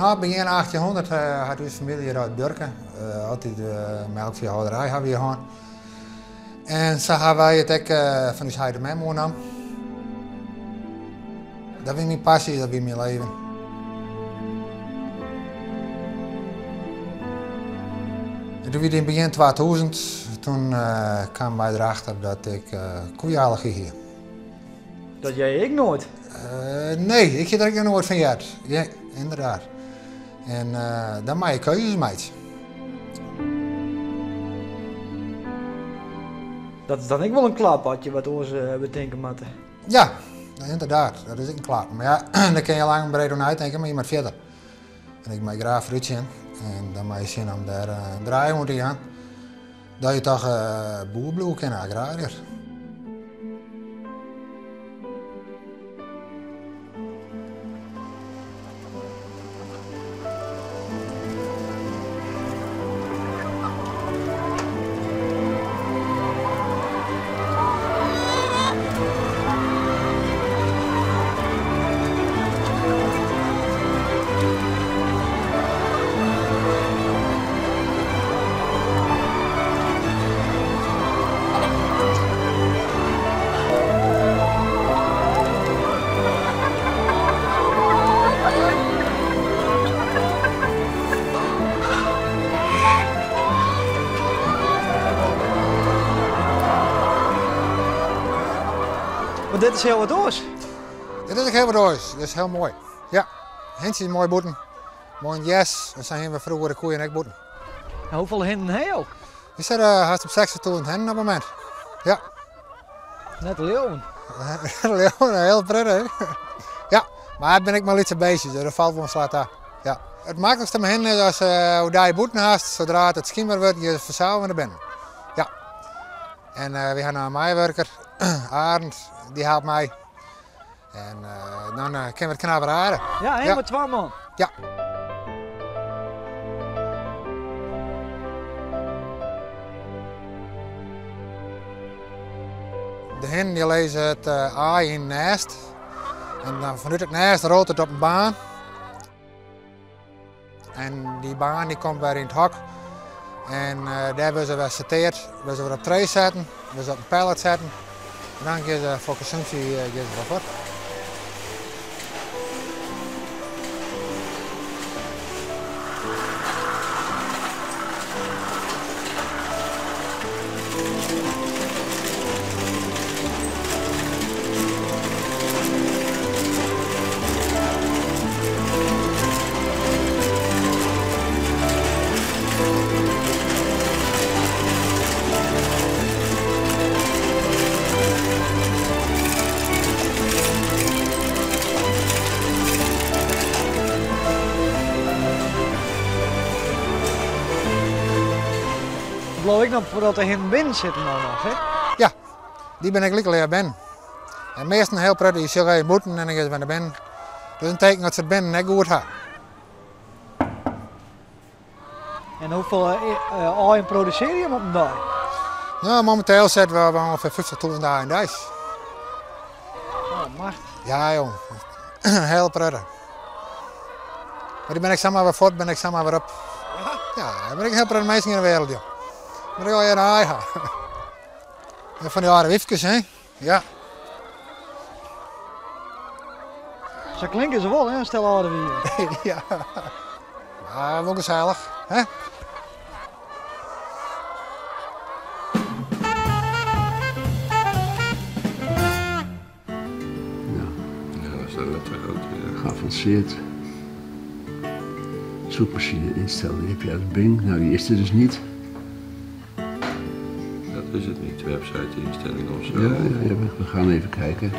No, begjin 1800 hat ús famylje dat durke. Altyd melkfeehâlderij hawwe wy hân. En sa hawwe wy it ek fan ús heit en mem oernommen. Dat wie myn passy, dat wie myn leven. En doe wie it yn begjin 2000, toen kamen wy derachter dat ik koeieallergy hie. Dat hear ik noait? Nee, ik hie der ek noch noait fan heard. Ja, ynderdaad. En dan moatte je keuzes meitsje. Dat is dan ek wol in klap as je wat oars betinke moatte. Ja, ynderdaad. Dat is ek in klap. Mar ja, dêr kinne je lang en breed oer neitinke, mar je moatte fierder. En ik mei graach foarút sjen. En dan moatte je sjen om dêr in draai oan te jaan. Dat je toch boer bliuwe kinne, agrariër. Want dit is hiel wat oars. Dit is ek hiel wat oars. Dit is hiel moai. Ja, hintsjes moai bûten. Moai gers. En sa hiene we froeger de koeien ek bûten. En hoefolle hinnen ha jo? We sitte hast op 60.000 hinnen op it momint. Ja. Net te leauwen. Net te leauwen, hiel prettig. Ja, mar it binne ek mar lytse beestjes, dus dat falt wol in slach ta. Ja. It maklikste mei hinnen is as oerdei bûten hast, sadree't it skimer wurdt, gean se fansels wer nei binnen. Ja. En wy ha noch in meiwurker, Arend, dy helpt my. En dan kinne we it knap rêde. Ja, en mei twa man. Ja. De hinnen dy lizze it aai yn it nêst. En dan fanút it nêst rolt it op in baan. En dy baan dy komt wer yn it hok. En dêr wurde se wer sorteard, wurde se wer op tray setten, wurde se op in pallet setten. En dan gean se foar konsumpsje gean se wer fuort. Bliuw ik noch foardat de hinnen binnen sitten no noch, hè? Ja, dy binne ek lyk leaf binnen. En measten hiel prettig, je sjogge even bûten en dan gean se wer nei binnen. Dus in teken dat se it binnen ek goed ha. En hoefolle aaien produsearje jim op in dei? No, mominteel sitte we op ûngefear 50.000 aaien deis. Oh, machtich. Ja, jong. Hiel prettig. Mar dy bin ik samar wer fuort, bin ik samar wer op. Ja, der binne ek hiel protte minsken yn de wereld, jong. Moat ik allegear in aai ha. Fan dy âlde wyfkes, hè? Ja. Sa klinke se wol, hè, in stel âlde wiven. Ja. Mar wol gesellich, hè? Ja. Ja, dat is de letter ook. Ja. Geavanceerd. Zoekmachine instellen, die heb je uit Bing. Nou, die is er dus niet. Dat is het niet, website instelling of zo. Ja, ja, ja, we gaan even kijken.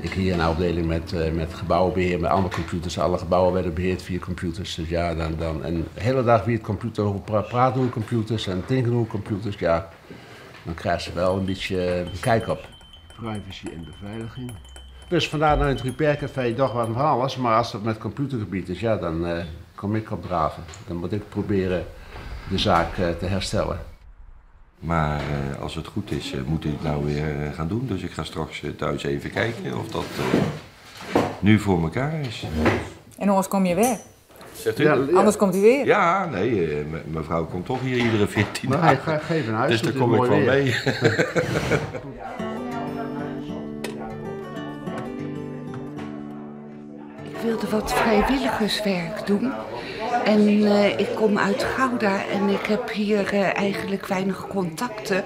Ik hier een afdeling met gebouwenbeheer, met alle computers. Alle gebouwen werden beheerd via computers. Dus ja, dan, dan, en de hele dag via het computer, praten over computers en denken over computers. Ja, dan krijg ze wel een beetje een kijk op. Privacy en beveiliging. Dus vandaar nou in het Repair toch wat van alles, maar als dat met computergebied is, ja, dan kom ik op draven. Dan moet ik proberen de zaak te herstellen. Maar als het goed is, moet ik het nou weer gaan doen. Dus ik ga straks thuis even kijken of dat nu voor elkaar is. En oars kom je wer. Zegt u? Ja, ja. Anders komt hij weer. Ja, nee, mevrouw komt toch hier iedere 14 Maar hij dagen. geeft een huis, Dus het daar is kom ik mooi wel weer. mee. Ik wilde wat vrijwilligerswerk doen. En ik kom uit Gouda en ik heb hier eigenlijk weinig contacten.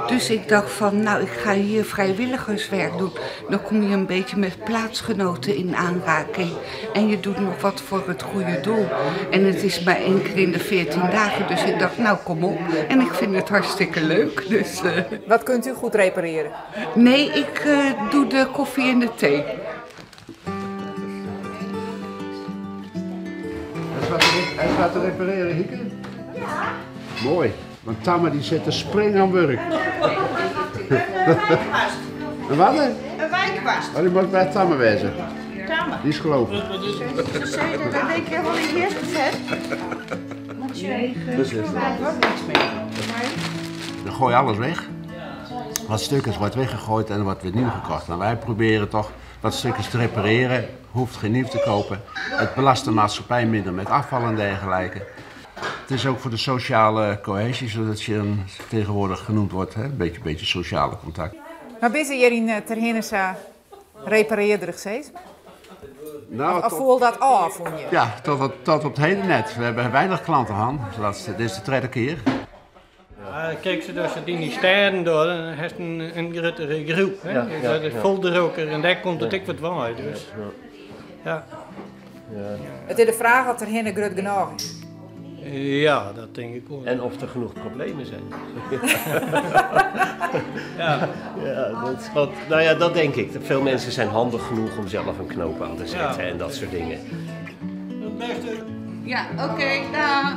Dus ik dacht van, nou, ik ga hier vrijwilligerswerk doen. Dan kom je een beetje met plaatsgenoten in aanraking. En je doet nog wat voor het goede doel. En het is maar 1 keer in de 14 dagen, dus ik dacht, nou, kom op. En ik vind het hartstikke leuk. Dus. Wat kunt u goed repareren? Nee, ik doe de koffie en de thee. Hij gaat te repareren, Hieke? Ja. Mooi, want Tamme die zit te springen aan werk. Een wijnkwast. Een wat? Een wijnkwast. Oh, die moet bij Tamme wezen. Tamme. Die is gelovig. Ze zei dat in één keer al in eerst gezet. Dus is het. Dan gooi je alles weg. Wat stuk is, wordt weggegooid en wordt weer nieuw gekocht. En wij proberen toch wat stukjes te repareren. Hoeft geen nieuw te kopen. Het belast de maatschappij minder met afval en dergelijke. Het is ook voor de sociale cohesie, zoals het je tegenwoordig genoemd wordt. Hè? Een beetje sociale contact. Maar ben je hier in Terhinnesa repareerderig steeds? Nou, Of voel dat af, vond je? Ja, tot op het heden net. We hebben weinig klanten gehad. Dit is de derde keer. Ja, kijk, ze als ze die niet stijden door, dan heeft een grotere groep. Hè? Ja, ja, dat is ja. vol de roker en daar komt het ik wat waai. Dus. Ja. Ja. Het is de vraag of er geen groot genoeg is. Ja, dat denk ik ook. En of er genoeg problemen zijn. Ja. Ja, dat, want, nou ja, dat denk ik. Veel mensen zijn handig genoeg om zelf een knoop aan te zetten Ja. en dat soort dingen. Het beste. Ja, oké, dag.